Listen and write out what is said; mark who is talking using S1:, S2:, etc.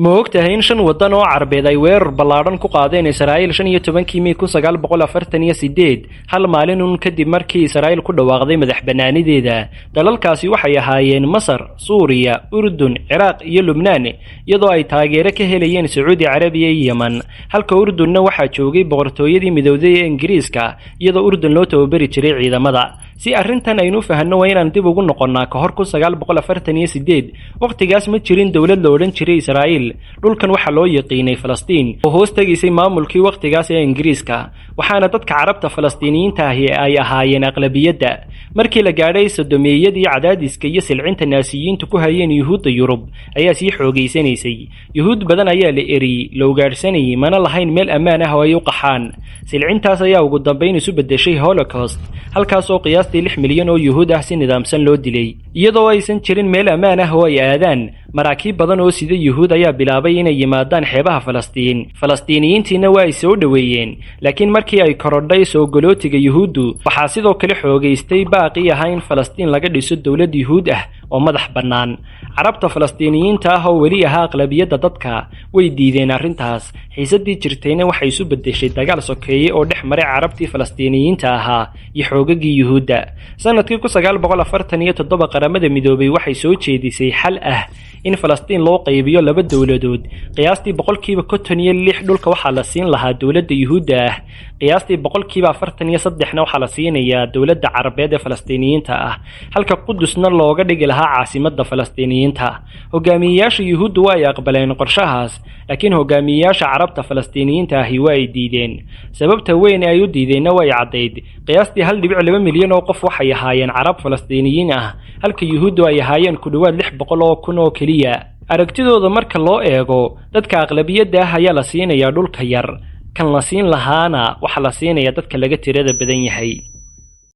S1: Ma ogtahay in shan waddan oo Carbeed ay weerar ballaadhan ku qaadeen Israa'iil 15-kii May 1948, hal maalin uun kadib markii Israa'iil ku dhawaaqday madax bannaanideeda? Dalalkaasi waxay ahaayeen Masar, Suuriya, Urdun, Ciraaq iyo Lubnaan, iyadoo ay taageero ka helayeen Sacuudi Carabiya iyo Yeman. Halka Urdunna waxaa joogay Boqortooyadii Midowday ee Ingiriiska, iyadoo Urdun loo tababari jiray ciidamada. Si arrintan aynu u fahanno, waa inaan dib ugu noqonnaa ka hor 1948. Wakhtigaas ma jirin dowlad la odhan jiray Israa'iil. Dhulkan waxaa loo yaqiinay Falastiin oo hoos tegaysay maamulkii wakhtigaas ee Ingiriiska, waxaana dadka Carabta Falastiiniyiinta ahi ay ahaayeen aqlabiyadda. Markii la gaadhay 30-meeyadii, cadaadiska iyo silcinta Naasiyiintu ku hayeen Yuhuudda Yurub ayaa sii xoogaysanaysay. Yuhuud badan ayaa la eriyey, la ugaadhsanayay, mana lahayn meel ammaan ah oo ay u qaxaan. Silcintaas ayaa ugu dambayn isu beddeshay Holocaust, halkaas oo qiyaastii 6 milyan oo Yuhuud ah si nidaamsan loo dilay. Iyadoo aysan jirin meel ammaan ah oo ay aadaan, maraakiib badan oo sida Yuhuud ayaa bilaabay inay yimaadaan xeebaha Falastiin. Falastiiniyiintiina waa ay soo dhoweeyeen, laakiin markii ay korodhay soo galootiga Yuhuuddu, waxaa sidoo kale xoogaystay baaqii ahaa in Falastiin laga dhiso dowlad Yuhuud ah oo madax bannaan. Carabta Falastiiniyiinta ah oo weli ahaa aqlabiyadda dadka way diideen arrintaas. Xiisadii jirtayna waxay isu beddeshay dagaal sokeeye oo dhex maray Carabtii Falastiiniyiinta ahaa iyo xoogagii Yuhuudda. Sanadkii 1947, Qaramada Midoobay waxay soo jeedisay xal ah in Falastiin loo qaybiyo laba dowladood. Qiyaastii 56% dhulka waxaa la siin lahaa dowladda Yuhuudda ah, qiyaastii 43%na waxaa la siinayaa dowladda Carabeed ee Falastiiniyiinta ah, halka Qudusna looga dhigi lahaa caasimadda Falastiiniyiinta. Hogaamiyeyaasha Yuhuuddu waa ay aqbaleen qorshahaas, laakiin hogaamiyeyaasha Carabta Falastiiniyiinta ahi waa ay diideen. Sababta weyn ee ay u diideenna way caddayd. Qiyaastii 1.2 milyan oo qof waxay ahaayeen Carab Falastiiniyiin ah, halka Yuhuuddu ay ahaayeen ku dhowaad 600,000 oo keliya. Aragtidooda marka loo eego, dadka aqlabiyadda ah ayaa la siinayaa dhulka yar, kan la siin lahaana waxaa la siinayaa dadka laga tirada badan yahay.